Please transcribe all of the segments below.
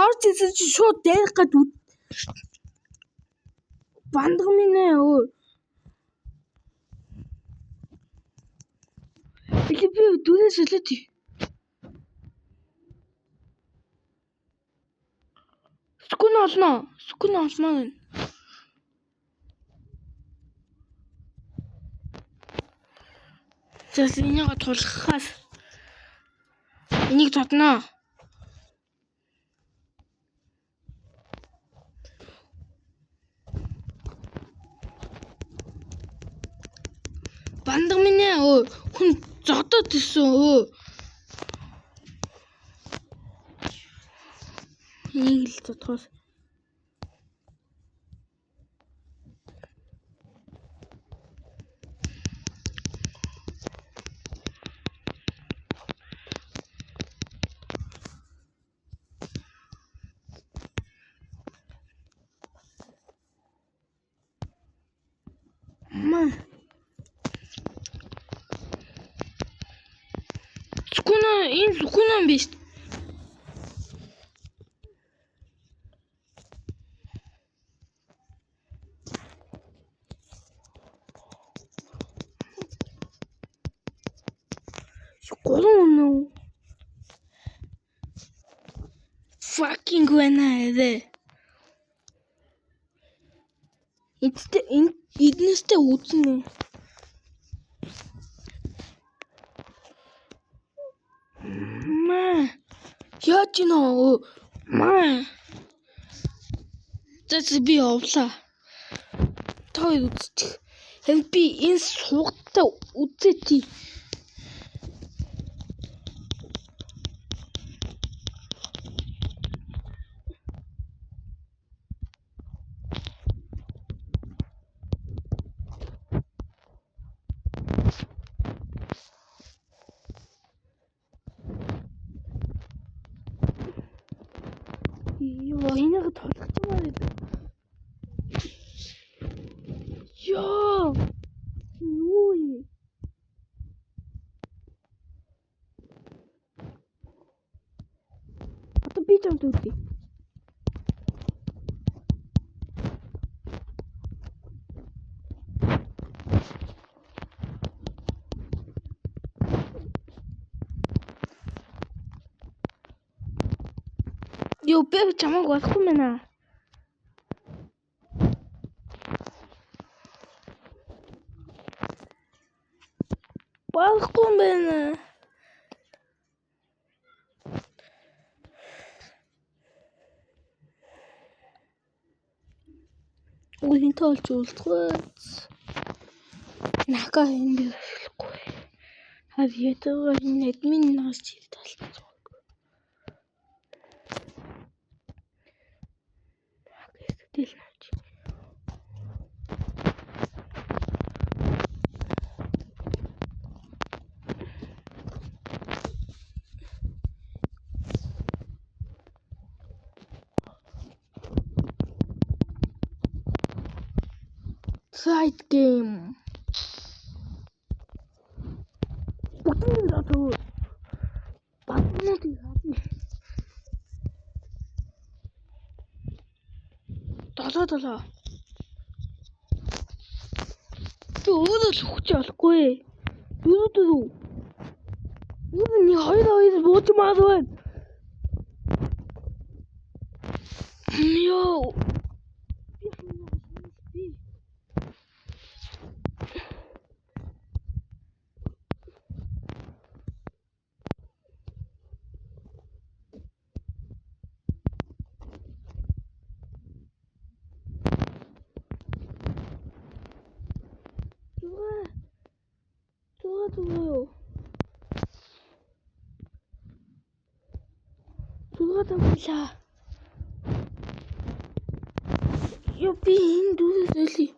орж ирсэн чи шууд дайрах гээд бандаг минь ээ өө. Би дүүнээс солиод. Скүн олно. Скүн олмоо гэнэ. За энийг тулгахаас энийг зодно. Бандаг минь ээ өө хүн зодоод ирсэн өө. Энийг л зодхоос. Маа. Скүнэ энэ скүнэ юм биш. Гурван үнэ. Fucking байна ээ. Эдтэй энэ эднээстэй үзнэ. Маа. Яаж нөө? Маа. За би явлаа. Та хоёр үзчих. Харин би энэ суугтаа үзээти. Йоо, энийг тулгачмаар байдаг. Йоо. Юу юм? Одоо би чамд үзье. Йоо, би чамайг болохгүй мэнэ. Болохгүй мэнэ. Үгүй олж үлдэхгүй. Нака энэ би ашиглахгүй. Хав ятгаа энэ админ наас чир талцсан. Тэгэл навч. Side game. Бүгдийн одоо баднуудыг хадна. 7-7. Би өөрөө л хүч олохгүй. 4-4. Өөрөө нэг 2-2 буужмаар байна. Йоо. Би Зугаа тавлаа. Йоо би энэ дүүсээс нөлий.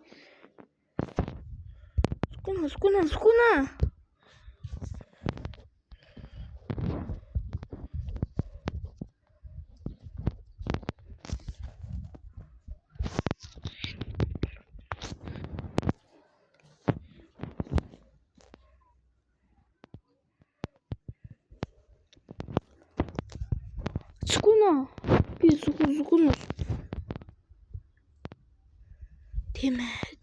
Скүнэ скүнэ. Скүнэ. Би зүгүн тийм ээ.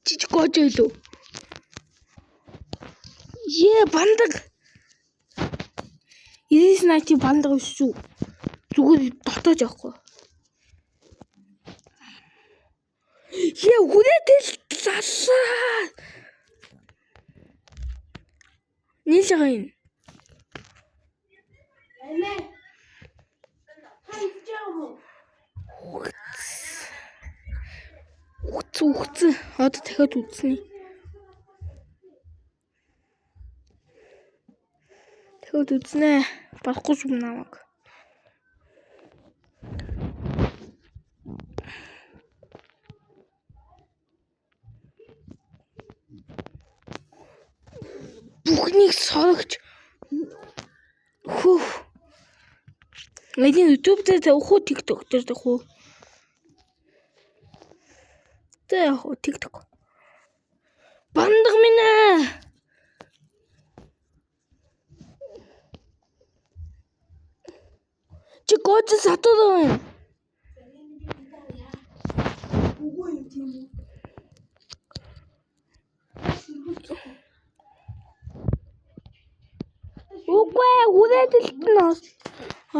Чи гож илүү. Е бандаг. 99 IT бандаг биш шүү. Зүгээр дотоож явахгүй. Е хүрээтэл лалаа. Нийл байгаа юм. Амаа. Та идэж байгаа юм уу? Үгц. Одоо дахиад үзнэ. Дахиад үзнэ. Барахгүй шүү намайг. Бүхнийг сорогч хөөх. Энийг YouTube дээр тавих уу, TikTok дээр тавих уу? Тэ яг уу TikTok. Бандаг минь ээ. Чи гож сатууд юм. Үгүй юм тийм үү? Үгүй ээ, хүрээлэлт нь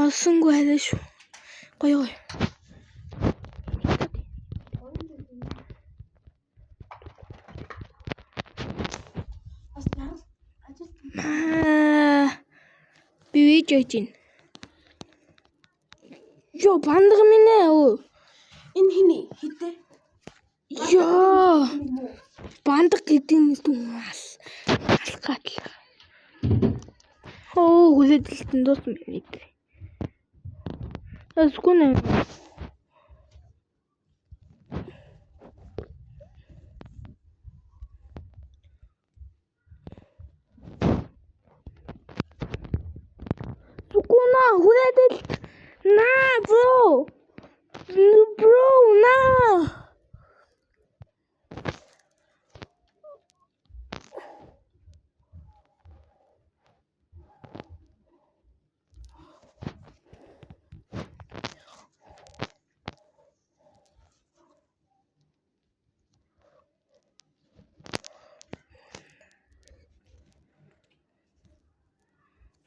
олсонгүй арай шүү. Гоё гоё. Бас жаргал ажил Би видео хийж байна. Йоо, бандаг минь ээ өө. Энэ хиний хитэ? Йоо. Бандаг гэдэг нь түн алах гатлаа. Хөө хүлээлтэн дууссан байна. Тэсгүй нэ. Сукуна хүлээлт на bro. Bro на.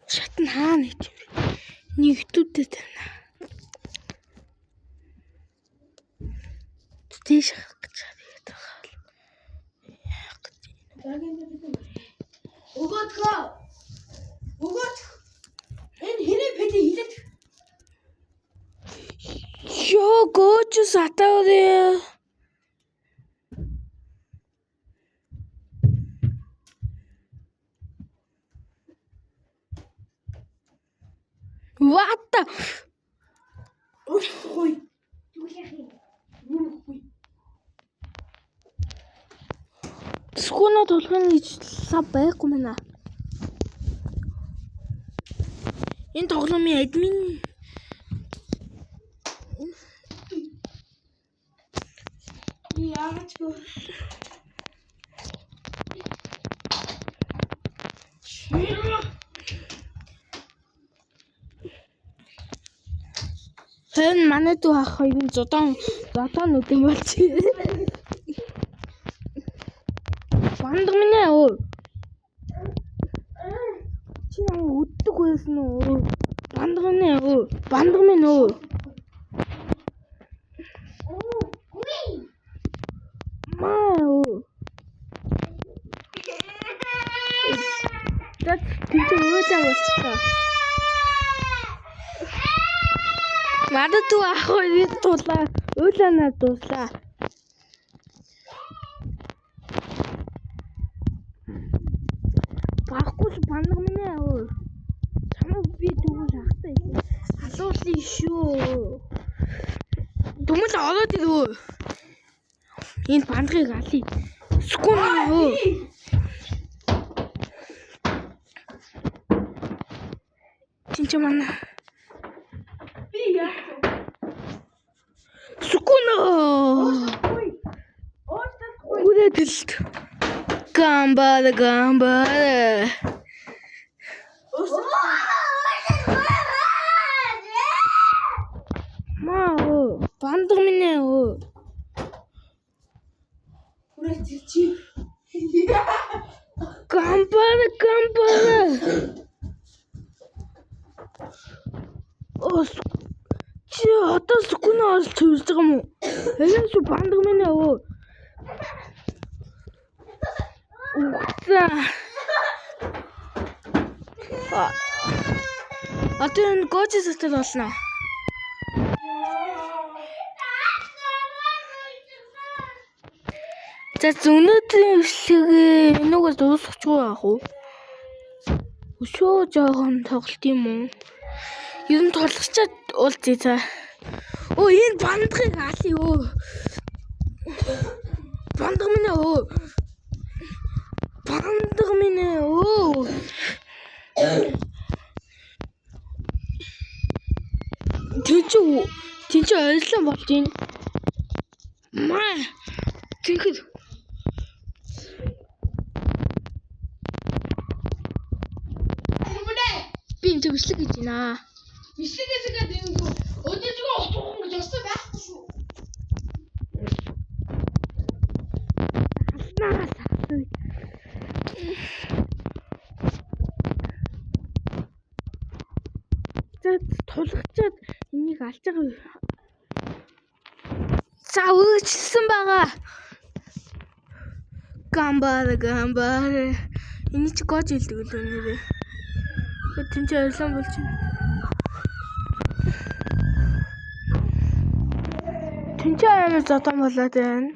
Шатн хаана гэж юм бэ? Нэг YouTube дээр тавина. Тийш харах гэж тэгээд байгаа бол. Яах гэж. Өгөөдгөө. Өгөөд. Энэ хиний пэли хилээд. Йоо, гооч сатаа. What the? Өгөхгүй. Түлэх юм. Нүмхгүй. Скуна тулгын гэж лав байхгүй мэнэ. Энэ тоглоомын админ Яагаад ч гоо. Харин манай дүү ах хоёрын зодон нүдэн болж. Бандаг минь ээ өө. Чи намайг үддэг байсан уу? Бандаг минь ээ өө. Бандаг минь өө. Маа өө. За тийч өөдөө болчихлоо. Манай дүү ах хоёрын тулаа уйланаа дууслаа. Буцаад ирвөө. Энэ бандгыг алъя. Скүн өө. Тин чи манай. Би яах вэ? Скүн өө. Уучлахгүй. Хүрээдэлт. Гамбара гамбара. Маа өө. Бандаг минь өө. Хүрээ тэр чи. Гамбара гамбара. Ос чи одоо скүн орж цэвэрлж байгаа юм уу? Энэ шүү бандаг минь өө. Үгцээ. Одоо энэ гожи сэтэл болно. За өнөөдрийн бичлэгээ энүүгээр дуусгачихгүй яах вэ? Өшөө жоохон тоглолт юм уу? Ер нь тулгачаад уулзъя за. Өө энэ бандгыг алъя өө. Бандаг минь өө. Бандаг минь өө. Тэн чи ойрлон болж байна. Маа. Тэгэхэд би энэ бичлэг хийж байна. Бичлэгээсээ энэ өдөржигөө утган гэж өссөн байхгүй шүү. Алснаас асуу. За тулгачаад энийг алж байгаа. За үргэлжилсэн байгаа. Гамбар гамбар. Эний чи гож хэлдэг л нэрээ. Тэн чи ойрлон болж байна. Тэн чи амар зодон болоод байна.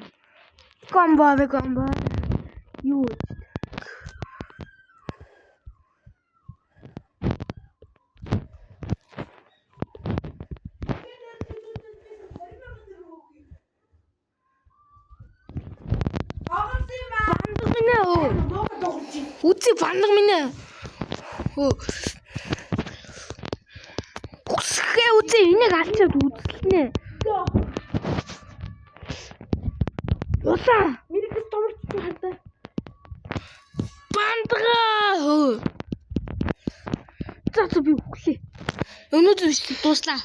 Гамбар гамбар. Юу вэ? Бандаг минь өө. Үзий бандаг минь өө. Үсгээ үзий энийг алчаад үзлэнэ. Улаан. Миний томорч хардаа. Бандгаа өө. За за би үхлээ. Өнөөдөр бичлэг дууслаа.